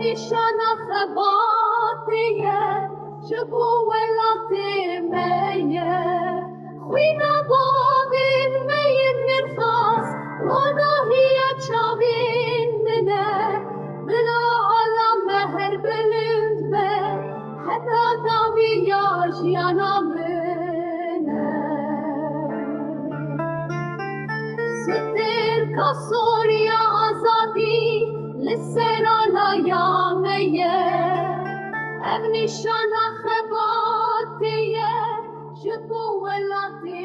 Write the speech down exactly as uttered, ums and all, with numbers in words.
Nîşana xebatê ye, ji bo welatê me ye. Xwîna bavên me yên nirxas, ronahiya çavên min e. Bila ala me her bilind be, heta dawiya jiyana min e. Stêrka sor ya azadî li ser alaya me ye. Ev nîşana xebatê ye ji bo welatê